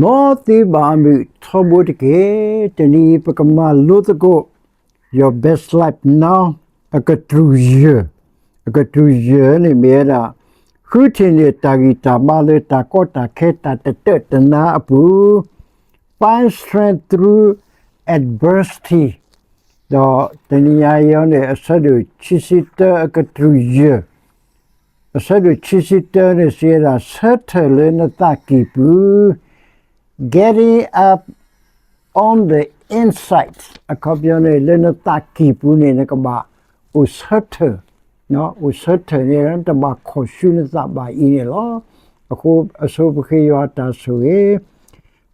မ်သုဘၣ်အမုာ်ထီဘိတက့ၢ်. တနံၤအံၤပကမၤလိသကိး Your Best Life Now အကတြူၢ်ယဲၢ်, အကတြူၢ်ယဲၢ်န့ၣ်မ့ၢ်ဝဲဒၣ် ဃုထံၣ်န့ၢ်တၢ်ဂံၢ်တၢ်ဘါလၢတၢ်ကီတၢ်ခဲတၢ်တတၢၢ်တနါအပူၤ Find strength through adversity ဒီးတနံၤညါအံၤန့ၣ် အဆၢဒိၣ်ခံဆံတၢ အကတြူၢ်ယဲၢ်, အဆၢဒိၣ်ခံဆံတၢန့ၣ် စံးဝဲဒၣ် ဆၢထၢၣ်လၢနသးကံၢ်ပူၤ Getting up on the inside အခီပညီန့ၣ် လၢနသးကံၢ်ပူၤန့ၣ် နကဘၣ်အိၣ်ဆၢထၢၣ်, အိၣ်ဆၢထၢၣ်န့ၣ် တဘၣ်ခီၣ်ဆူနသးဘၣ်အံၤန့ၣ်လီၤ. အဃိအဆိပဃ့ယွၤတၢ်ဆိၣ်ဂ့ၤ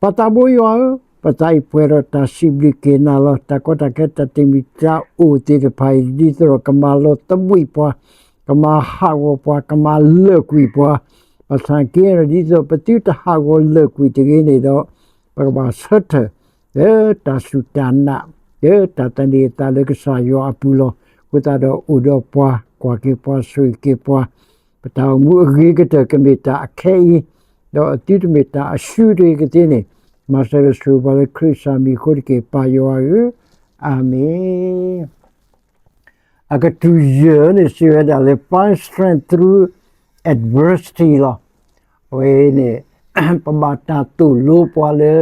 ပသးဘိယွၤဧၢ, ပသးအံၤပှဲၤဒီးတၢ်စံးဘျုးက့ၤနၤလီၤ. တၢ်ကီတၢ်ခဲတၢ်တမံၤတၢ်အိၣ်သ့ၣ်တဖၣ်အံၤ ဒ်သိးဒီးကမၤလီၤသဘှံးပှၤ, ကမၤဟးဂီၤပှၤ, ကမၤလၢာ်ကွံာ်ပှၤ, ဘၣ်ဆၣ်က့ ဒ်သိးပသုတဟးဂီၤလၢာ်ကွံာ်တဂ့ၤန့ၣ်ဒီး ပကဘၣ်ဆၢထၢၣ် လၢတၢ်စူၢ်တၢ်နာ်, လၢတၢ်သန့ၤအသးလၢကစၢ်ယွၤအပူၤလီၤ. အဃိသတးဒီးအိၣ်ဒီးပှၤ, ကွၢ်က့ၤပှၤ, ဆိၣ်ဂ့ၤက့ၤပှၤ, ပတၢ်အိၣ်မူအဂ့ၤကတၢၢ်ကမ့ၢ်တၢ်အခဲအံၤ, ဒီးအသုတမ့ၢ်တၢ်အဆူၣ်တဂ့ၤကသ့န့ၣ်, မၤစၢၤဒီးဆိၣ်ဂ့ၤပှၤလၢခရံာ်ကစၢ်မံၤအဃိတက့ၢ်. ပၢ်ယွၤဧၢ, အၤမ့ၣ်. အကတြူၢ်ယဲၢ်န့ၣ် စံးဝဲဒၣ်လၢ Find strength through adversity လီၤ. အဝဲန့ၣ် ပဘၣ်တၢ်သိၣ်လိပှၤလၢ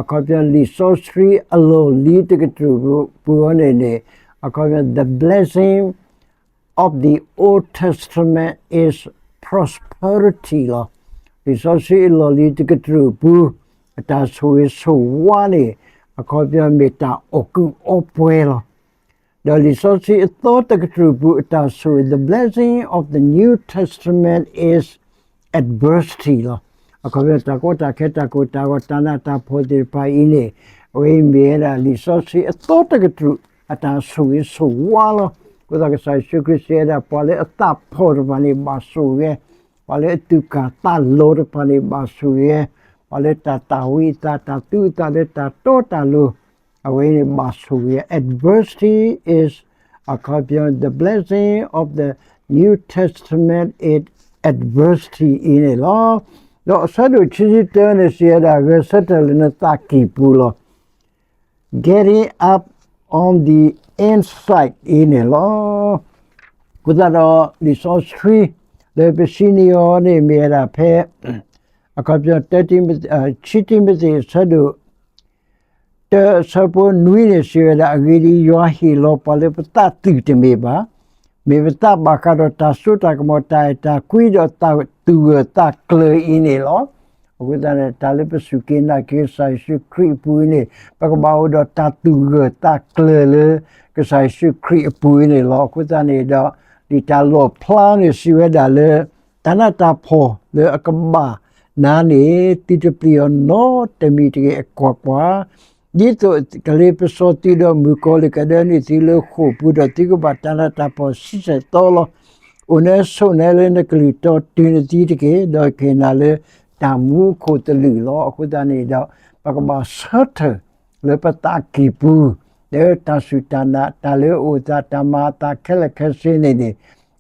အခီပညီလံာ်စီဆှံအလီၢ်လံၤတကတြူၢ်ပူၤအံၤန့ၣ်န့ၣ် အခီပညီ the blessing of the Old Testament is prosperity လီၤ. လံာ်စီဆှံအလီၢ်လံၤတကတြူၢ်ပူၤ အတၢ်ဆိၣ်ဂ့ၤဆိၣ်ဝါန့ၣ် အခီပညီမ့ၢ်တၢ်အီၣ်ကုးအီပှဲၤလီၤ. ဒီးလံာ်စီဆှံအသီတကတြူၢ်ပူၤ အတၢ်ဆိၣ်ဂ့ၤ the blessing of the New Testament is adversity လီၤ. အခီပညီ တၢ်ကီတၢ်ခဲတၢ်ကိၢ်တၢ်ဂီၤ တၢ်နးတၢ်ဖှီၣ်သ့ၣ်တဖၣ်အံၤန့ၣ် အဝဲအံၤမ့ၢ်ဝဲဒၣ်လံာ်စီဆှံအသီတကတြူၢ် အတၢ်ဆိၣ်ဂ့ၤဆိၣ်ဝါလီၤ. အဃိသတးကစၢ်ယ့ၣ်ၡူးခရံာ်စံးဝဲဒၣ် ပှၤလၢအသးဖှီၣ်တဖၣ်န့ၣ်ဘၣ်ဆိၣ်ဂ့ၤ, ပှၤလၢအသူၣ်ကၢ်သးလီၤတဖၣ်န့ၣ်ဘၣ်ဆိၣ်ဂ့ၤ, ပှၤလၢတၢ်သၣ်ဝံၤအသး တၢ်သူအသးလၢတၢ်တီတၢ်လိၤ အဝဲန့ၣ်ဘၣ်ဆိၣ်ဂ့ၤ adversity is အခီပညီ the blessing of the New Testament is adversity အံၤန့ၣ်လီၤ. ဒီးအဆၢဒိၣ်ခံဆံတၢန့ၣ် စံးဝဲဒၣ် ဂဲၤဆၢထၢၣ်လၢနသးကံၢ်ပူၤလီၤ. Getting up on the inside အံၤန့ၣ်လီၤ. အဃိသတးဒီး လံာ်စီဆှံ လၢပစံးန့ၢ်အီၤန့ၣ် မ့ၢ်ဝဲဒၣ်ဖဲ အခီပညီ ခံတံၤမသ့း အဆၢဒိၣ် တၢ အဆၢဖိနွံန့ၣ် စံးဝဲဒၣ် အဂ့ၢ်ဒ်အံၤ, ယွၤဟ့ၣ်လီၤပှၤလၢပသးသုၣ်တမ့ၢ်ဘၣ်, မ့ၢ်ပသးဘၣ်ဃးဒီးတၢ်စိတၢ်ကမီၤ တၢ်အဲၣ်တၢ်ကွံဒီးတၢ်သူၣ်ဂၢၢ်သးကျၢၤအံၤန့ၣ်လီၤ. အဃိသတးန့ၣ် တၢ်လၢပစူၢ်က့ၤနာ်က့ၤကစၢ်ယ့ၣ်ၡူးခရံာ်အပူၤအံၤန့ၣ် ပကဘၣ်အိၣ်ဒီးတၢ်သူၣ်ဂၢၢ်သးကျၢၤလၢ ကစၢ်ယ့ၣ်ၡူးခရံာ်အပူၤအံၤန့ၣ်လီၤ. အဃိသတးန့ၣ်ဒီး လံာ်တၢ်လီၣ်ဖျါန့ၣ်စံးဝဲဒၣ်လၢ တၢ်နးတၢ်ဖှီၣ်လၢအကဘၣ်နၤန့ၣ် သုတပျံၤအီၤနီတမံၤတဂ့ၤ အကွၢ်ကွၢ်, ဒ်သိးကလ့ပစီသုဒီးမုၣ်ကီၤလံၢ်ကဒၢနုာ်သုလၢဃိာ်ပူၤဒီး သုကဘၣ်တၢ်နးတၢ်ဖှီၣ်ဆံဆဲၣ်သီလီၤ. အိၣ်နဲဆိးနဲလၢနကလုၢ်တီတုၤနသံတက့ၢ်, ဒီးကဟ့ၣ်နၤလၢတၢ်မူခိၣ်သလုးလီၤ. အဃိသတးန့ၣ်ဒီး ပကဘၣ်ဆၢထၢၣ်လၢပသးကံၢ်ပူၤ လၢတၢ်စူၢ်တၢ်နာ် တၢ်လၢအအိၣ်သး တၢ်မၤအသးခဲလၢာ်ခဲဆ့န့ၣ်န့ၣ်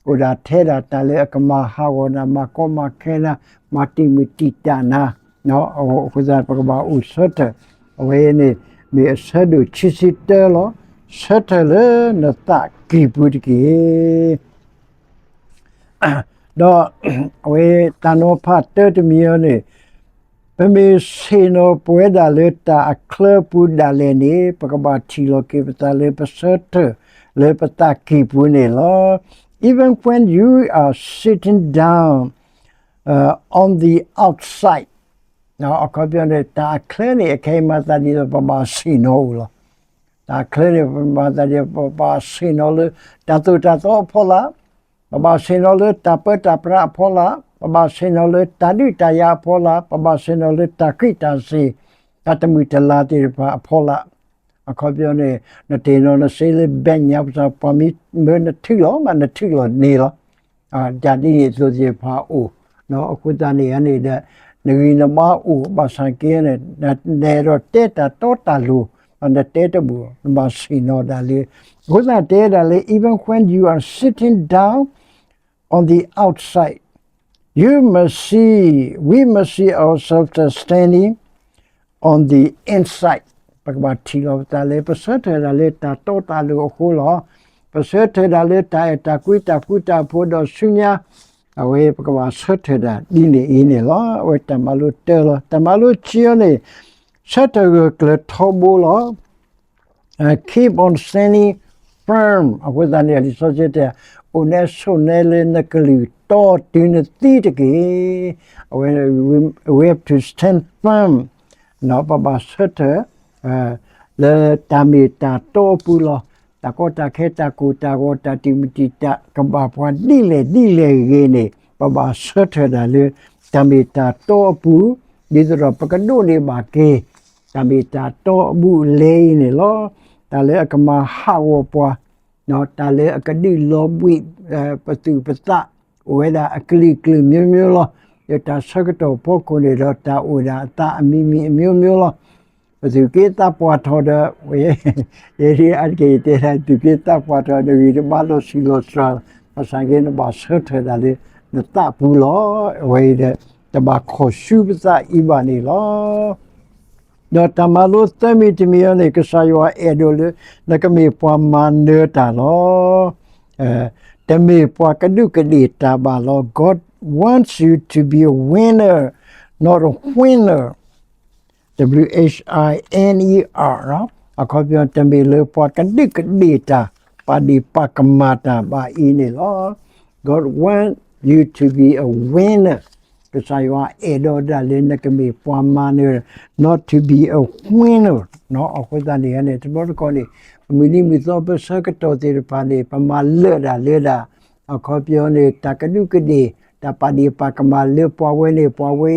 အိၣ်ဒၣ်ထဲဒၣ်တၢ်လၢအကမၤဟးဂီၤနၤ မၤကီမၤခဲနၤ မၤတံာ်မုၢ်တံာ်တာ်နၤ, အဃိသတးပကဘၣ်အိၣ်ဆၢထၢၣ်, အဝဲန့ၣ် မ့ၢ်အဆၢဒိၣ်ခံဆံတၢလီၤ. ဆၢထၢၣ်လၢနသးကံၢ်ပူၤတက့ၢ်. ဒီးအဝဲတၢ်နီၤဖးတၢတမံၤအံၤန့ၣ် ပမ့ၢ်ဆ့ၣ်နီၤပဝဲဒၣ်လၢတၢ်အချၢပူၤဒၣ်လဲာ်န့ၣ် ပကဘၣ်ထံၣ်လီၤက့ၤပသးလၢပဆၢထၢၣ်လၢပသးကံၢ်ပူၤန့ၣ်လီၤ. Even when you are sitting down uh, on the outside အခီပညီန့ၣ် တၢ်အချၢန့ၣ် အခဲအံၤမၤသးဒ်သိးပဘၣ်ဆ့ၣ်နီၤအိၣ်လီၤ. တၢ်အချၢန့ၣ် ပမၤသးဒ်သိး ပဘၣ်ဆ့ၣ်နီၤလၢတၢ်သိၣ်တၢ်သီအဖီလာ်, ပဘၣ်ဆ့ၣ်နီၤလၢတၢ်ပၢတၢ်ပြးအဖီလာ်, ပဘၣ်ဆ့ၣ်နီၤလၢတၢ်ဒုးတၢ်ယၤအဖီလာ်, ပဘၣ်ဆ့ၣ်နီၤလၢတၢ်ဃံးတၢ်စ့ၤ, တၢ်တမုာ်တလၤသ့ၣ်တဖၣ်အဖီလာ်, အခီပညီန့ၣ် နတ့ၢ်နီၤနစ့လၢ bank ညါပူၤ ပှၤမ့ၢ်မၢနထုးလီၤမး နထုးလီၤန့ၣ်လီၤ. ဒ်န့ၣ်အသိးသ့ၣ်တဖၣ်အိၣ်, အဃိသတးန့ၣ်န့ၣ်ဒီး နဂံၢ်နဘါအိၣ်ဘၣ်ဆၣ်က့န့ၣ် နအဲၣ်ဒိးတဲတၢ်တီတၢ်လိၤ နတဲတဘူၣ် နဘၣ်ဆ့ၣ်နီၤဒၣ်လၢ, အဃိသတးတဲဒၣ်လၢ even when you are sitting down on the outside, you must see, we must see ourselves as standing on the inside. ပကဘၣ်ထံၣ်လီၤပသးလၢ ပဆၢထၢၣ်ဒၣ်လၢတၢ်တီတၢ်လိၤအဃိလီၤ. ပဆၢထၢၣ်ဒၣ်လၢတၢ်အဲၣ်တၢ်ကွံ တၢ်ဃူတၢ်ဖိးဒီးဆူညါ, အဝဲပကဘၣ်ဆၢထၢၣ်ဒၣ်ဒ်န့ၣ်အံၤန့ၣ်လီၤ. အဝဲတၢ်မၤလိတၢလီၤ. တၢ်မၤလိခံအံၤန့ၣ် ဆၢထၢၣ်ဂၢၢ်ကျၢၤထီဘိလီၤ. Keep on standing firm. အဃိသတးန့ၣ် လံာ်စီဆှံတဲ အိၣ်နဲဆိးနဲလၢနကလုၢ်တီတုၤနသံတက့ၢ်. အဝဲ we have to stand firm. ပဘၣ်ဆၢထၢၣ် လၢတၢ်မ့ၢ်တၢ်တီအပူၤလီၤ. တၢ်ကီတၢ်ခဲ တၢ်ကိၢ်တၢ်ဂီၤ တၢ်တံာ်မုၢ်တံာ်တာ် ကဘၣ်ပှၤဒ်လဲၣ်ဒ်လဲၣ်ဂ့ၤန့ၣ် ပဘၣ်ဆၢထၢၣ်ဒၣ်လၢ တၢ်မ့ၢ်တၢ်တီအပူၤ, ဒ်သိးဒီးပကဒိးန့ၢ်ဘၣ်က့ၤ တၢ်မ့ၢ်တၢ်တီအဘူးအလဲအံၤန့ၣ်လီၤ. တၢ်လၢအကမၤဟးဂီၤပှၤ, တၢ်လၢအကဒုးလီၤဘှံး ပသူၣ်ပသး အိၣ်ဝဲဒၣ်အကလုာ်ကလုာ်မျိုးမျိုးလီၤ. ဒီးတၢ်ဆၢကတီၢ်ဖီခိၣ်န့ၣ်ဒီး တၢ်အိၣ်ဒၣ်အသးအမံၤမံၤအမျိုးမျိုးလီၤ. ပသူၣ်က့သးပှၢ်ထီၣ်ဒီး ယဲဒၣ်အါတက့ၢ်ယတဲဒၣ် သူၣ်က့သးပှၢ်ထီၣ် နဂံၢ်တဘါလီၤဆံးလီၤစှၤ, ဘၣ်ဆၣ်က့ နဘၣ်ဆၢထၢၣ်ဒၣ်လၢ နသးပူၤလီၤ. အဝဲအံၤဒီး တဘၣ်ခီၣ်ဆူပသးအံၤဘၣ်န့ၣ်လီၤ. ဒီးတၢ်မၤလိသၢမံၤတမံၤအံၤန့ၣ် ကစၢ်ယွၤအဲၣ်ဒိးလၢ နကမ့ၢ်ပှၤမၤနၢၤတၢ်လီၤ. တမ့ၢ်ပှၤကဒူးကဒ့ၣ်တၢ်ဘၣ်လီၤ. God wants you to be a winner, not a whiner. W H I N E R အခီပညီ တမ့ၢ်လၢပှၤကဒူးကဒ့ၣ်တၢ် ပာ်ဒ့ၣ်ပာ်ကမၣ်တၢ်ဘၣ်အံၤန့ၣ်လီၤ. God want you to be a winner. ကစၢ်ယွၤအဲၣ်ဒိးဒၣ်လၢနကမ့ၢ်ပှၤမၤနၢၤ not to be a winner. အဃိသတးန့ၣ်န့ၣ် တဘျီတခီၣ်န့ၣ် ပမုၢ်နံၤမုၢ်သီပဆၢကတီၢ်သ့ၣ်တဖၣ်န့ၣ် ပမၤလၢာ်ဒၣ်လၢဒၣ် အခီပညီန့ၣ် တၢ်ကဒူးကဒ့ၣ် တၢ်ပာ်ဒ့ၣ်ပာ်ကမၣ်လၢပှၤဝဲန့ၣ်ပှၤဝဲ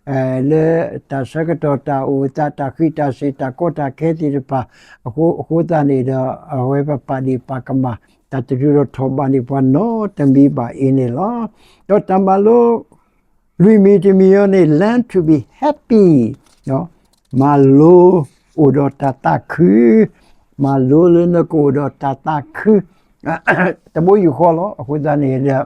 အံၤ လၢတၢ်ဆၢကတီၢ်တၢ်အိၣ်သး တၢ်ဃံးတၢ်စ့ၤ တၢ်ကီတၢ်ခဲသ့ၣ်တဖၣ် အဃိသတးန့ၣ်ဒီး အဝဲပပာ်ဒ့ၣ်ပာ်ကမၣ် တၢ်တဒုးထီၣ်ထီၣ်ဘးန့ၢ်ပှၤနီတမံၤဘၣ်အံၤန့ၣ်လီၤ. ဒီးတၢ်မၤလိ လွံၢ်မံၤတမံၤအံၤန့ၣ် learn to be happy. မၤလိအိၣ်ဒီးတၢ်သးခု, မၤလိလၢနကအိၣ်ဒီးတၢ်သးခု တဘိယူၢ်ဃီလီၤ. အဃိသတးန့ၣ်ဒီး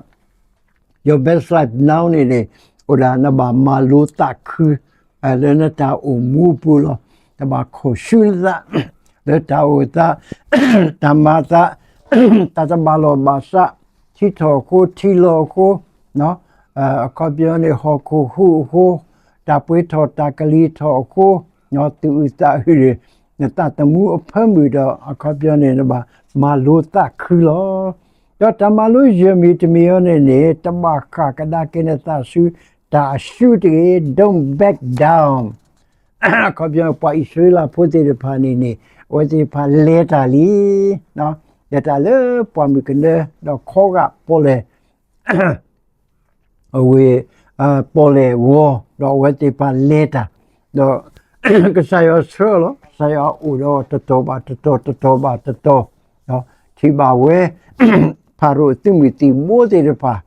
your best life now န့ၣ်န့ၣ် အိၣ်ဒၣ်နဘၣ်မၤလိသးခု လၢနတၢ်အိၣ်မူအပူၤလီၤ. တဘၣ်ခီၣ်ဆူနသး လၢတၢ်အိၣ်သး တၢ်မၤသး တၢ်တဘၣ်လီၢ်ဘၣ်စး ထံထီၣ်အဃိ ထံလီၤအဃိ အခီပညီန့ၣ် ဟီၣ်ခိၣ်ဟူးအဃိ တၢ်ပှ့ၤထီၣ်တၢ်ကလံၤထီၣ်အဃိ သူၣ်အုးသးအုး နသးသမူအဖၢမုၢ်ဒီး အခီပညီန့ၣ် နဘၣ်မၤလိသးခုလီၤ. ဒီးတၢ်မၤလိယဲၢ်မံၤတမံၤအံၤန့ၣ်န့ၣ် တဘၣ်ဃၣ်ကဒါက့ၤနသးဆူတၢ်အဆူၣ်တဂ့ၤ, don't back down. အခီပညီ ပှၤအံၣ်စရ့လးဖိသ့ၣ်တဖၣ်န့ၣ်န့ၣ် အဝဲသ့ၣ်တဖၣ်လဲၤတၢ်လံ, လဲၤတၢ်လၢပှၢ်မုၢ်ကနၢ ဒီးခီဂာ်ပီၣ်လဲၣ် အဝဲ ပီၣ်လဲၣ်ဂီၤ ဒီးအဝဲသ့ၣ်တဖၣ်လဲၤတၢ်, ဒီး ကစၢ်ယွၤဆှၢလီၤ, ကစၢ်ယွၤအိၣ်ဒီးတတီၤဘၣ်တတီၤ တတီၤဘၣ်တတီၤ, ထံၣ်ဘၣ်ဝဲ ဖၤရိၤအသုးမုၢ်သံၣ်ဘိသ့ၣ်တဖၣ်,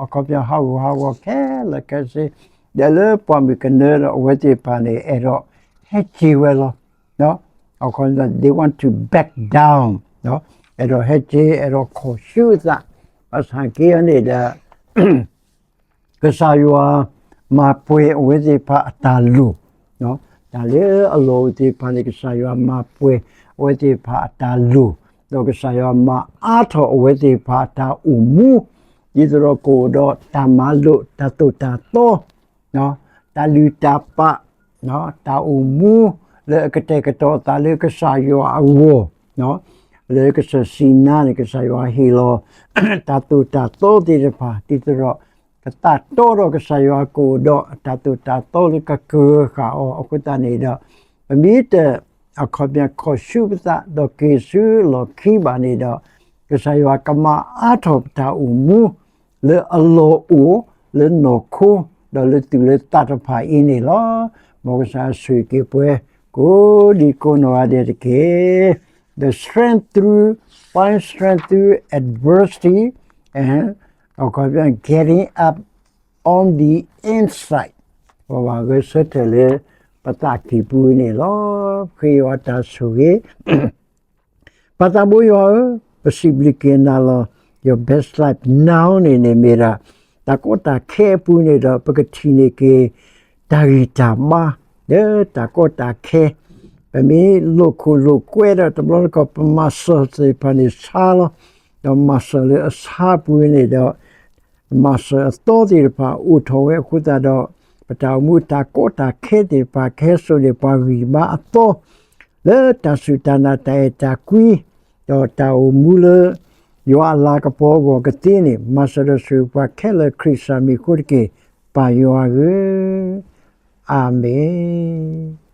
အခီပညီဟးဂူာ်ဟးဂီၤခဲလၢာ်ခဲဆ့, ဒီးလၢပှၢ်မုၢ်ကနၢဒီးအဝဲသ့ၣ်တဖၣ်န့ၣ် အဲၣ်ဒိးဟဲက့ၤဝဲလီၤ. အခီပညီ they want to back down, အဲၣ်ဒိးဟဲက့ၤ အဲၣ်ဒိးခီၣ်ဆူအသး, ဘၣ်ဆၣ်က့န့ၣ်ဒီး ကစၢ်ယွၤမၤပှဲၤအဝဲသ့ၣ်တဖၣ်အတၢ်လိၣ်, တၢ်လၢအလီၢ်အိၣ်သ့ၣ်တဖၣ်န့ၣ် ကစၢ်ယွၤမၤပှဲၤအဝဲသ့ၣ်တဖၣ်အတၢ်လိၣ်, ဒီးကစၢ်ယွၤမၤအါထီၣ်အဝဲသ့ၣ်တဖၣ်အတၢ်အိၣ်မူ, ဒ်သိးဒီးကအိၣ်ဒီးတၢ်မၤလိာ် တၢ်သိၣ်တၢ်သီ တၢ်လုၢ်တၢ်ပာ်, တၢ်အိၣ်မူလၢအကတဲာ်ကတီၤအသးလၢကစၢ်ယွၤအဂီၢ်, လၢကစၢၢ်စံနါန့ၣ် ကစၢ်ယွၤဟ့ၣ်လီၤ တၢ်သိၣ်တၢ်သီသ့ၣ်တဖၣ် ဒ်သိးဒီး ကသးတီဒီးကစၢ်ယွၤကအိၣ်ဒီးတၢ်သိၣ်တၢ်သီလၢကကဂၢၤဃာ်အီၤအဃိသတးန့ၣ်ဒီး ပမ့ၢ်တ အခီပညီခီၣ်ဆူပသး ဒီးက့ၤဆူလီၢ်ခံဘၣ်န့ၣ်ဒီး ကစၢ်ယွၤကမၤအါထီၣ်ပတၢ်အိၣ်မူ လၢအလီၢ်အိၣ် လၢနီၢ်ခိ ဒီးလၢသူၣ်လၢသးတဖၣ်အံၤန့ၣ်လီၤ. မ်ကစၢ်ယွၤဆိၣ်ဂ့ၤက့ၤပှၤ ကိးဒံကိးနီၢ်ဂၤဒဲးတက့ၢ်. The strength through, find strength through adversity and အခီပညီ getting up on the inside. ပဘၣ်ဂဲၤဆၢထၢၣ်လၢပသးကံၢ်ပူၤန့ၣ်လီၤ. ဃ့ယွၤတၢ်ဆိၣ်ဂ့ၤ ပၢ်သးဘိယွၤဧၢ, ပစံးဘျုးက့ၤနၤလီၤ. Your best life now န့ၣ်န့ၣ်မ့ၢ်ဒၣ် တၢ်ကီတၢ်ခဲအပူၤန့ၣ်ဒီး ပကထံၣ်န့ၢ်က့ၤ တၢ်ဂံၢ်တၢ်ဘါ လၢတၢ်ကီတၢ်ခဲ, ပမ့ၢ်လိာ်ခိၣ်လိာ်ကွဲဒီး တဘျီတခီၣ် ပမၤစၢၤသ့ၣ်တဖၣ်န့ၣ်ဆါလီၤ. ဒီးမၤစၢၤလၢအဆါပူၤန့ၣ်ဒီး မၤစၢၤအသီသ့ၣ်တဖၣ်အိၣ်ထီၣ်ဝဲအဃိသတးဒီး ပတၢ်အိၣ်မူတၢ်ကီတၢ်ခဲသ့ၣ်တဖၣ် ကဟဲစိာ်န့ၢ်ပှၤဂံၢ်ဘါအသီ လၢတၢ်စူၢ်တၢ်နာ်တၢ်အဲၣ်တၢ်ကွံ ဒီးတၢ်အိၣ်မူလၢ ယွၤအလၤကပီၤအဂီၢ်ကသ့န့ၣ် မၤစၢၤဒီးဆိၣ်ဂ့ၤပှၤခဲလၢာ် ခရံာ်စၢ်မံၤအဃိတက့ၢ်. ပၢ်ယွၤဧၢ, အၤမ့ၣ်.